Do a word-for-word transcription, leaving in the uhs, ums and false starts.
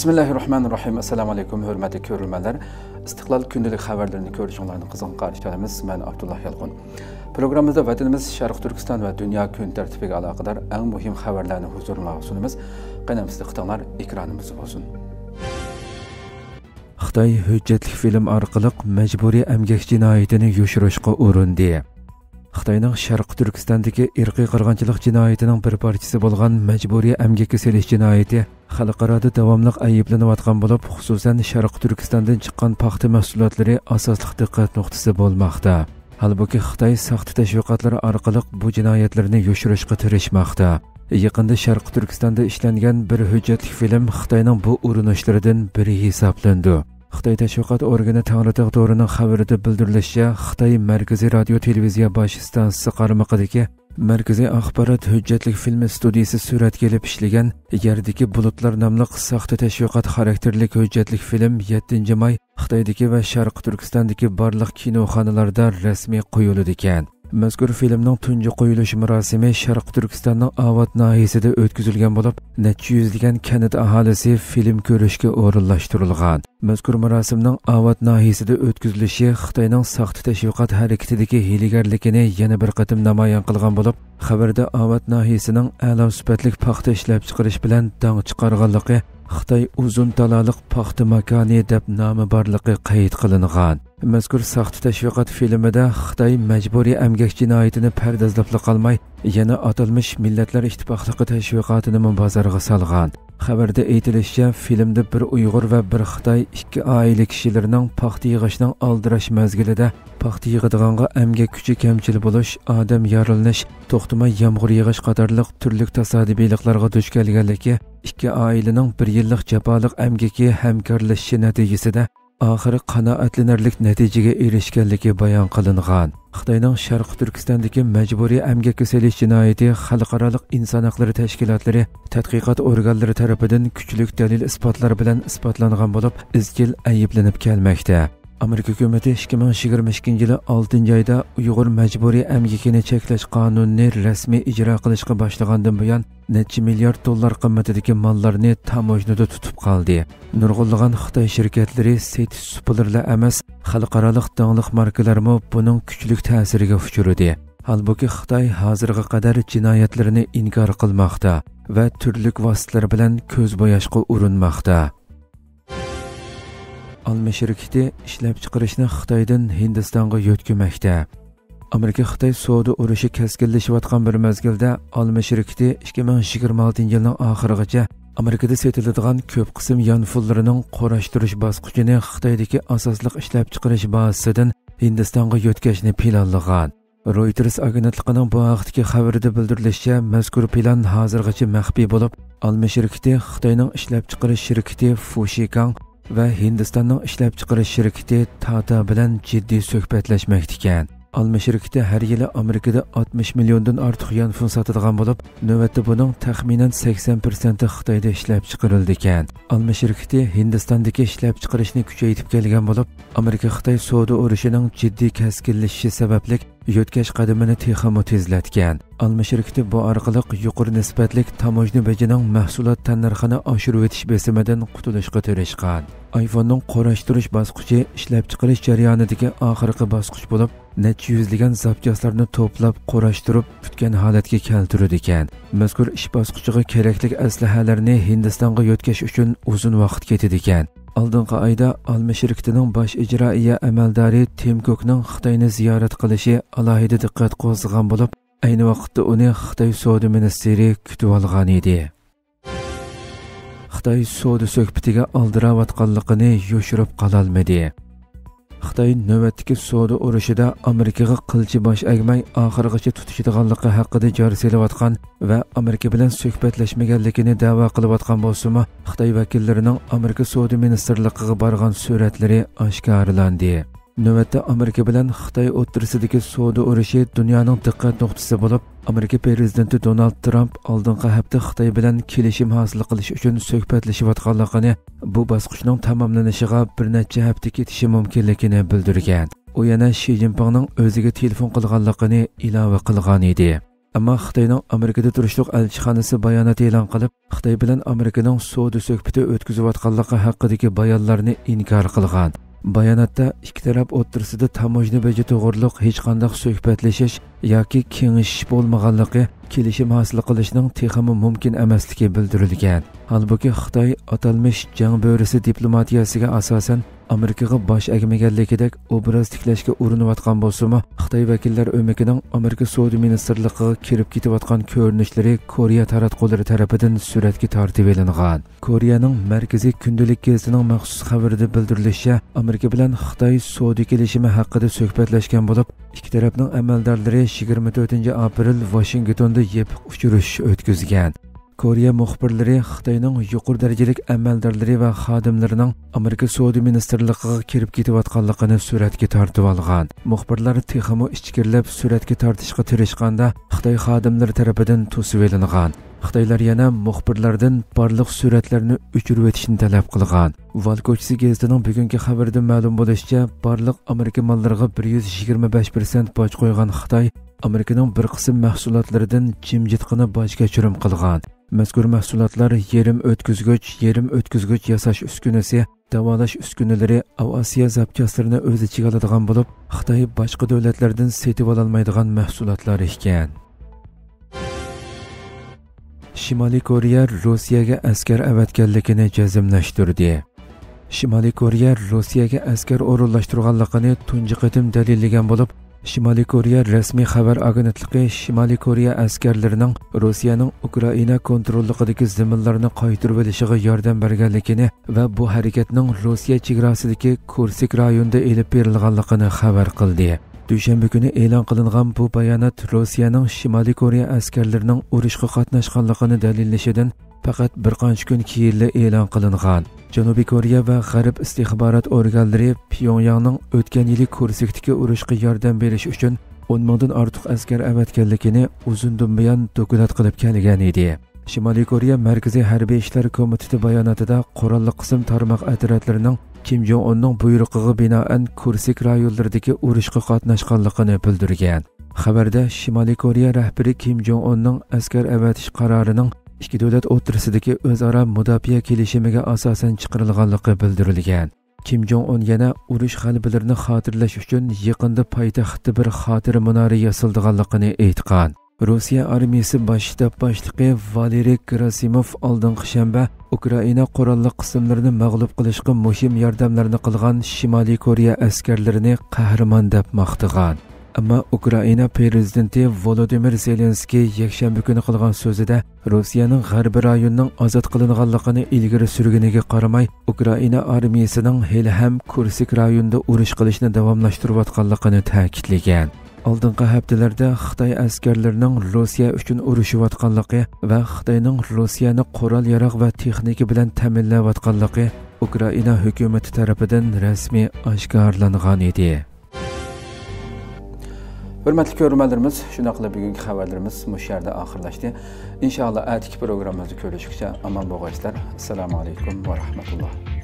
بىسمىللاھىررەھمانىررەھىم. ئەسسالامۇ ئەلەيكۇم، ھۆرمەتلىك كۆرۈرمەنلەر. ئىستىقلال كۈندىلىك خەۋەرلىرىنى كۆرۈشۈڭلارنى قىزغىن قارشى ئالىمىز. مەن ئابدۇللا يالقۇن. پروگراممىمىزدا ۋەتىنىمىز، شەرقىي تۈركىستان ۋە دۇنيا كۈن تەرتىپىگە ئالاقىدار ئەڭ مۇھىم خەۋەرلەرنى ھۇزۇرۇڭلارغا سۇنىمىز. قېنى ئەمدى دىققىتىڭلار ئېكرانىمىزدا بولسۇن. خىتاي ھۆججەتلىك فىلىم ئارقىلىق مەجبۇرىي ئەمگەك جىنايىتىنى يوشۇرۇشقا ئۇرۇندى. خىتاينىڭ شەرقىي تۈركىستاندىكى ئىرقىي قىرغىنچىلىق جىنايىتىنىڭ بىر پارچىسى بولغان مەجبۇرىي ئەمگەككە سېلىش جىنايىتى خەلقئارادا داۋاملىق ئەيىبلىنىۋاتقان بولۇپ، خۇسۇسەن شەرقىي تۈركىستاندىن چىققان پاختا مەھسۇلاتلىرى ئاساسلىق دىققەت نۇقتىسى بولماقتا. ھالبۇكى، خىتاي ساختا تەشۋىقاتلىرى ئارقىلىق بۇ جىنايەتلىرىنى يوشۇرۇشقا تىرىشماقتا. يېقىندا شەرقىي تۈركىستاندا ئىشلەنگەن بىر ھۆججەتلىك فىلىم خىتاينىڭ بۇ ئۇرۇنۇشلىرىدىن بىرى ھېسابلىنىدۇ. خىتاي تەشۋىقات ئورگىنى تەڭرىتاغ تورىنىڭ خەۋىرىدە بىلدۈرۈلۈشىچە، خىتاي مەركىزىي رادىيو تېلېۋىزىيە باش ئىستانسىسى قارمىقىدىكى مەركىزىي ئاخبارات ھۆججەتلىك فىلىم ئىستۇدىيىسى سۈرەتكە ئېلىپ ئىشلىگەن يەردىكى بۇلۇتلار ناملىق ساختا تەشۋىقات خاراكتېرلىك ھۆججەتلىك فىلىم يەتتىنچى ماي خىتايدىكى ۋە شەرقىي تۈركىستاندىكى بارلىق كىنوخانىلاردا رەسمىي قويۇلىدىكەن. مەزكۇر فىلىمنىڭ تۇنجى قويۇلۇش مۇراسىمى شەرقىي تۈركىستاننىڭ ئاۋات ناھىيەسىدە ئۆتكۈزۈلگەن بولۇپ، نەچچە يۈزلىگەن كەنت ئاھالىسى فىلىم كۆرۈشكە ئورۇنلاشتۇرۇلغان. مەزكۇر مۇراسىمنىڭ ئاۋات ناھىيەسىدە ئۆتكۈزۈلۈشى خىتاينىڭ ساختا تەشۋىقات ھەرىكىتىدىكى ھىيلىگەرلىكىنى يەنە بىر قېتىم نامايان قىلغان بولۇپ، خەۋەردە ئاۋات ناھىيەسىنىڭ ئەلا سۈپەتلىك پاختا ئىشلەپچىقىرىش بىلەن داڭ چىقارغانلىقى، خىتاي ئۇزۇن تالالىق پاختا ماكانى دەپ نامى بارلىقى قەيت قىلىنغان. مەزكۇر ساختا تەشۋىقات فىلىمىدا خىتاي مەجبۇرىي ئەمگەك جىنايىتىنى پەردازلاپلا قالماي، يەنە ئاتالمىش مىللەتلەر ئىتتىپاقلىقى تەشۋىقاتىنىمۇ بازارغا سالغان. خەۋەردە ئېيتىلىشىچە، فىلىمدا بىر ئۇيغۇر ۋە بىر خىتاي ئىككى ئائىلە كىشىلىرىنىڭ پاختا يىغىشنىڭ ئالدىراش مەزگىلىدە پاختا يىغىدىغانغا ئەمگەك كۈچى كەمچىل بولۇش، ئادەم يارىلىنىش، توختىماي يامغۇر يېغىش قاتارلىق تۈرلۈك تاسادىپىيلىقلارغا دۇچ كەلگەنلىكى، ئىككى ئائىلىنىڭ بىر يىللىق جاپالىق ئەمگىكى ھەمكارلىشىشى نەتىجىسىدە، ئاخىرى قانائەتلىنەرلىك نەتىجىگە ئېرىشكەنلىكى بايان قىلىنغان. خىتاينىڭ شەرقىي تۈركىستاندىكى مەجبۇرىي ئەمگەككە سېلىش جىنايىتى خەلقئارالىق ئىنسان ھەقلىرى تەشكىلاتلىرى، تەتقىقات ئورگانلىرى تەرىپىدىن كۈچلۈك دەلىل-ئىسپاتلار بىلەن ئىسپاتلانغان بولۇپ، ئىزچىل ئەيىبلىنىپ كەلمەكتە. ئامېرىكا ھۆكۈمىتى ئىككى مىڭ يىگىرمە ئىككىنچى يىلى ئالتىنچى ئايدا ئۇيغۇر مەجبۇرىي ئەمگىكىنى چەكلەش قانۇنىنى رەسمىي ئىجرا قىلىشقا باشلىغاندىن بۇيان، نەچچە مىليارد دوللار قىممىتىدىكى ماللارنى تاموژنىدا تۇتۇپ قالدى. نۇرغۇنلىغان خىتاي شىركەتلىرى سېتىش سۇپىلىرىلا ئەمەس، خەلقئارالىق داڭلىق ماركىلارمۇ بۇنىڭ كۈچلۈك تەسىرىگە ئۇچرىدى. ھالبۇكى، خىتاي ھازىرغا قەدەر جىنايەتلىرىنى ئىنكار قىلماقتا ۋە تۈرلۈك ۋاسىتىلەر بىلەن كۆز بوياشقا ئۇرۇنماقتا. ئالما شىركىتى ئىشلەپچىقىرىشنى خىتايدىن ھىندىستانغا يۆتكىمەكتە. ئامېرىكا-خىتاي سودا ئۇرۇشى كەسكىنلىشىۋاتقان بىر مەزگىلدە، ئالما شىركىتى ئىككى مىڭ يىگىرمە ئالتىنچى يىلنىڭ ئاخىرىغىچە ئامېرىكىدا سېتىلىدىغان كۆپ قىسىم يانفونلىرىنىڭ قۇراشتۇرۇش باسقۇچىنى خىتايدىكى ئاساسلىق ئىشلەپچىقىرىش بازىسىدىن ھىندىستانغا يۆتكەشنى پىلانلىغان. رويتېرس ئاگېنتلىقىنىڭ بۇ ھەقتىكى خەۋىرىدە بىلدۈرۈلۈشىچە، مەزكۇر پىلان ھازىرغىچە مەخپىي بولۇپ، ئالما شىركىتى خىتاينىڭ ئىشلەپچىقىرىش شىركىتى فۇشىكاڭ ۋە ھىندىستاننىڭ ئىشلەپچىقىرىش شىركىتى تاتا بىلەن جىددىي سۆھبەتلەشمەكتىكەن. ئالما شىركىتى ھەر يىلى ئامېرىكىدا ئاتمىش مىليوندىن ئارتۇق يانفون ساتىدىغان بولۇپ، نۆۋەتتە بۇنىڭ تەخمىنەن سەكسەن پىرسەنتى خىتايدا ئىشلەپچىقىرىلىدىكەن. ئالما شىركىتى ھىندىستاندىكى ئىشلەپچىقىرىشنى كۈچەيتىپ كەلگەن بولۇپ، ئامېرىكا-خىتاي سودا ئۇرۇشىنىڭ جىددىي كەسكىنلىشىشى سەۋەبلىك يۆتكەش قەدىمىنى تېخىمۇ تېزلەتكەن. ئالما شىركىتى بۇ ئارقىلىق يۇقىرى نىسبەتلىك تاموژنا بېجىنىڭ مەھسۇلات تەننەرخىنى ئاشۇرۇۋېتىش بېسىمىدىن قۇتۇلۇشقا تىرىشقان. ئايفوننىڭ قۇراشتۇرۇش باسقۇچى ئىشلەپچىقىرىش جەريانىدىكى ئاخىرقى باسقۇچ بولۇپ، نەچچە يۈزلىگەن زاپچاسلارنى توپلاپ، قۇراشتۇرۇپ، پۈتكەن ھالەتكە كەلتۈرىدىكەن. مەزكۇر ئىش باسقۇچىغا كېرەكلىك ئەسلىھەلەرنى ھىندىستانغا يۆتكەش ئۈچۈن ئۇزۇن ۋاقىت كېتىدىكەن. ئالدىنقى ئايدا ئالما شىركىتىنىڭ باش ئىجرائىيە ئەمەلدارى تىم كۇكنىڭ خىتاينى زىيارەت قىلىشى ئالاھىدە دىققەت قوزغىغان بولۇپ، ئەينى ۋاقىتتا ئۇنى خىتاي سودا مىنىستىرى كۈتۈۋالغانىدى. خىتاي سودا سۆھبىتىگە ئالدىراۋاتقانلىقىنى يوشۇرۇپ قالالمىدى. خىتاي نۆۋەتتىكى سودا ئۇرۇشىدا ئامېرىكىغا قىلچە باش ئەگمەي، ئاخىرغىچە تۇتىشىدىغانلىقى ھەققىدە جار سېلىۋاتقان ۋە ئامېرىكا بىلەن سۆھبەتلەشمىگەنلىكىنى دەۋا قىلىۋاتقان بولسىمۇ، خىتاي ۋەكىللىرىنىڭ ئامېرىكا سودا مىنىستىرلىقىغا بارغان سۈرەتلىرى ئاشكارىلاندى. نۆۋەتتە ئامېرىكا بىلەن خىتاي ئوتتۇرىسىدىكى سودا ئۇرۇشى دۇنيانىڭ دىققەت نۇقتىسى بولۇپ، ئامېرىكا پىرېزىدېنتى دونالد ترامپ ئالدىنقى ھەپتە خىتاي بىلەن كېلىشىم ھاسىل قىلىش ئۈچۈن سۆھبەتلىشىۋاتقانلىقىنى، بۇ باسقۇچنىڭ تاماملىنىشىغا بىر نەچچە ھەپتە كېتىشى مۇمكىنلىكىنى بىلدۈرگەن. ئۇ يەنە شى جىنپىڭنىڭ ئۆزىگە تېلېفون قىلغانلىقىنى ئىلاۋە قىلغانىدى. ئەمما خىتاينىڭ ئامېرىكىدا تۇرۇشلۇق ئەلچىخانىسى بايانات ئېلان قىلىپ، خىتاي بىلەن ئامېرىكىنىڭ سودا سۆھبىتى ئۆتكۈزۈۋاتقانلىقى ھەققىدىكى بايانلارنى ئىنكار قىلغان. باياناتتا ئىككى تەرەپ ئوتتۇرىسىدا تاموژنا بېجى توغرۇلۇق ھېچقانداق سۆھبەتلىشىش ياكى كېڭىشىش بولمىغانلىقى، كېلىشىم ھاسىل قىلىشنىڭ تېخىمۇ مۇمكىن ئەمەسلىكى بىلدۈرۈلگەن. ھالبۇكى، خىتاي ئاتالمىش جەڭ بۆرىسى دىپلوماتىيەسىگە ئاساسەن، ئامېرىكىغا باش ئەگمىگەنلىكىدەك ئوبراز تىكلەشكە ئۇرۇنۇۋاتقان بولسىمۇ، خىتاي ۋەكىللەر ئۆمىكىنىڭ ئامېرىكا سودا مىنىستىرلىقىغا كىرىپ كېتىۋاتقان كۆرۈنۈشلىرى كورېيە تاراتقۇلىرى تەرىپىدىن سۈرەتكە تارتىۋېلىنغان. كورېيەنىڭ مەركىزىي كۈندىلىك گېزىتىنىڭ مەخسۇس خەۋىرىدە بىلدۈرۈلۈشىچە، ئامېرىكا بىلەن خىتاي سودا كېلىشىمى ھەققىدە سۆھبەتلەشكەن بولۇپ، ئىككى تەرەپنىڭ ئەمەلدارلىرى يىگىرمە تۆتىنچى ئاپرېل ۋاشىنگتوندا يېپىق ئۇچرىشىش ئۆتكۈزگەن. كورېيە مۇخبىرلىرى خىتاينىڭ يۇقىرى دەرىجىلىك ئەمەلدارلىرى ۋە خادىملىرىنىڭ ئامېرىكا سودا مىنىستىرلىقىغا كىرىپ كېتىۋاتقانلىقىنى سۈرەتكە تارتىۋالغان. مۇخبىرلار تېخىمۇ ئىچكىرىلەپ سۈرەتكە تارتىشقا تىرىشقاندا، خىتاي خادىملىرى تەرىپىدىن توسۇۋېلىنغان. خىتايلار يەنە مۇخبىرلاردىن بارلىق سۈرەتلەرنى ئۆچۈرۈۋېتىشنى تەلەپ قىلغان. ۋال كوچىسى گېزىتىنىڭ بۈگۈنكى خەۋىرىدە مەلۇم بولۇشىچە، بارلىق ئامېرىكا ماللىرىغا بىر يۈز يىگىرمە بەش پىرسەنت باج قويغان خىتاي ئامېرىكىنىڭ بىر قىسىم مەھسۇلاتلىرىدىن جىمجىتقىنا باج كەچۈرۈم قىلغان. مەزكۇر مەھسۇلاتلار يېرىم ئۆتكۈزگۈچ، يېرىم ئۆتكۈزگۈچ ياساش ئۈسكۈنىسى، داۋالاش ئۈسكۈنىلىرى، ئاۋىئاتسىيە زاپچاسلىرىنى ئۆز ئىچىگە ئالىدىغان بولۇپ، خىتاي باشقا دۆلەتلەردىن سېتىۋالالمايدىغان مەھسۇلاتلار ئىكەن. شىمالىي كورېيە روسىيەگە ئەسكەر ئەۋەتكەنلىكىنى جەزملەشتۈردى. شىمالىي كورېيە روسىيەگە ئەسكەر ئورۇنلاشتۇرغانلىقىنى تۇنجى قېتىم دەلىللىگەن بولۇپ، شىمالىي كورېيە رەسمىي خەۋەر ئاگېنتلىقى شىمالىي كورېيە ئەسكەرلىرىنىڭ روسىيەنىڭ ئۇكرائىنا كونتروللۇقىدىكى زېمىنلارنى قايتۇرۇۋېلىشىغا ياردەم بەرگەنلىكىنى ۋە بۇ ھەرىكەتنىڭ روسىيە چېگراسىدىكى كۇرسك رايونىدا ئېلىپ بېرىلغانلىقىنى خەۋەر قىلدى. دۈشەنبە كۈنى ئېلان قىلىنغان بۇ بايانات روسىيەنىڭ شىمالىي كورېيە ئەسكەرلىرىنىڭ ئۇرۇشقا قاتناشقانلىقىنى دەلىللىشىدىن پەقەت بىر قانچە كۈن كېيىنلا ئېلان قىلىنغان. جەنۇبىي كورېيە ۋە غەرب ئىستىخبارات ئورگانلىرى پيۇڭياڭنىڭ ئۆتكەن يىلى كۇرسكتىكى ئۇرۇشقا ياردەم بېرىش ئۈچۈن ئون مىڭدىن ئارتۇق ئەسكەر ئەۋەتكەنلىكىنى ئۇزۇندىن بۇيان دوكلات قىلىپ كەلگەن ئىدى. شىمالىي كورېيە مەركىزىي ھەربىي ئىشلار كومىتېتى باياناتىدا قوراللىق قىسىم تارماق ئەترەتلىرىنىڭ كىم جوڭ ئۇننىڭ بۇيرۇقىغا بىنائەن كۇرسك رايونلىرىدىكى ئۇرۇشقا قاتناشقانلىقىنى بىلدۈرگەن. خەۋەردە شىمالىي كورېيە رەھبىرى كىم جوڭ ئۇننىڭ ئەسكەر ئەۋەتىش قارارىنىڭ ئىككى دۆلەت ئوتتۇرىسىدىكى ئۆزئارا مۇداپىئە كېلىشىمىگە ئاساسەن چىقىرىلغانلىقى بىلدۈرۈلگەن. كىم جوڭ ئۇن يەنە ئۇرۇش غەلىبىلىرىنى خاتىرىلەش ئۈچۈن يېقىندا پايتەختتە بىر خاتىرە مۇنارى ياسىلىدىغانلىقىنى ئېيتقان. روسىيە ئارمىيىسى باش شتاب باشلىقى ۋالېرىي گېراسىموف ئالدىنقى شەنبە ئۇكرائىنا قوراللىق قىسىملىرىنى مەغلۇپ قىلىشقا مۇھىم ياردەملەرنى قىلغان شىمالىي كورېيە ئەسكەرلىرىنى قەھرىمان دەپ ماختىغان. ئەمما ئۇكرائىنا پىرېزىدېنتى ۋولودىمىر زېلېنسكىي يەكشەنبە كۈنى قىلغان سۆزىدە، روسىيەنىڭ غەربىي رايوننىڭ ئازاد قىلىنغانلىقىنى ئىلگىرى سۈرگىنىگە قارىماي، ئۇكرائىنا ئارمىيىسىنىڭ ھېلىھەم كۇرسك رايونىدا ئۇرۇش قىلىشنى داۋاملاشتۇرۇۋاتقانلىقىنى تەكىتلىگەن. ئالدىنقى ھەپتىلەردە خىتاي ئەسكەرلىرىنىڭ روسىيە ئۈچۈن ئۇرۇشۇۋاتقانلىقى ۋە خىتاينىڭ روسىيەنى قورال-ياراغ ۋە تېخنىكا بىلەن تەمىنلەۋاتقانلىقى ئۇكرائىنا ھۆكۈمىتى تەرىپىدىن رەسمىي ئاشكارىلانغان ئىدى. ھۆرمەتلىك كۆرۈرمەنلىرىمىز، شۇنداقلا بۈگۈنكى خەۋەرلىرىمىز مۇشۇ يەردە ئاخىرلاشتى. ئىنشائاللا، ئەتىكى پروگراممىمىزدا كۆرۈشكىچە ئامان بولغايسىلەر. ئەسسالامۇ ئەلەيكۇم ۋە رەھمەتۇللا.